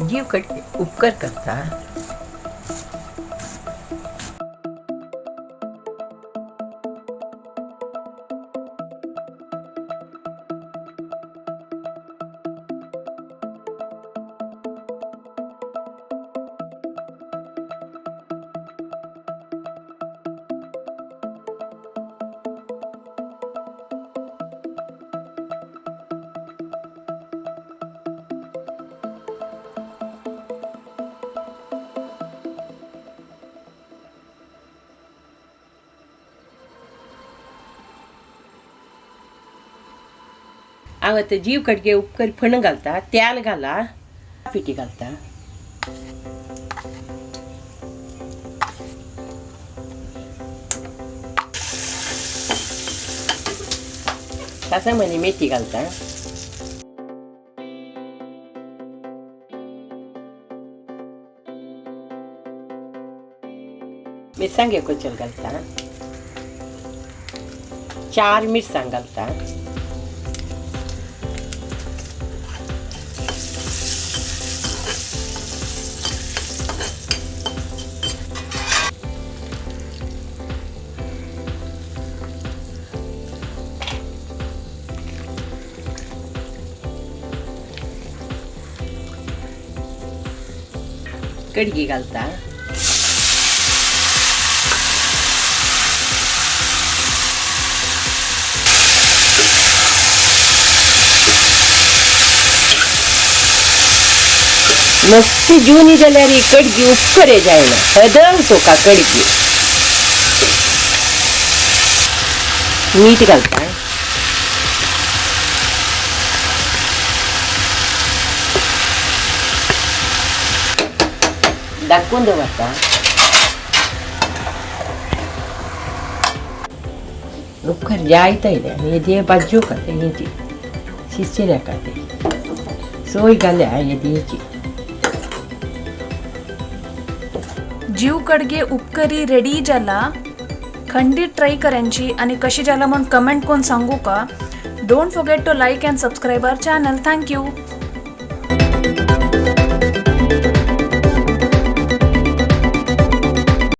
जीव कडगे उपकर करता. हांव आतां जीव कडगे उपकर फण घालता, तेल घाला, पिठी घालता. सासमणी मेथी घालता. मिरसांगे कोचल घालता. 4 मिरसांग घालता. कडगी घालता. मस्त जुनी जाल्यार ही कडगी उपकरे जायना, हदल सोका कडगी. मीठ घालता. दाखवून दवरता. उपकर जायत आयले आनी येदी भाजयो खाता हेजी शिजल्या खाते सोय घाल्या येदीची. जीव कडगे उपकरी रेडी जाला. खंडीत ट्राय करांची आणि कशी जाला म्हणून कमेंट करून सांगू का. Don't forget to like and subscribe our channel. Thank you.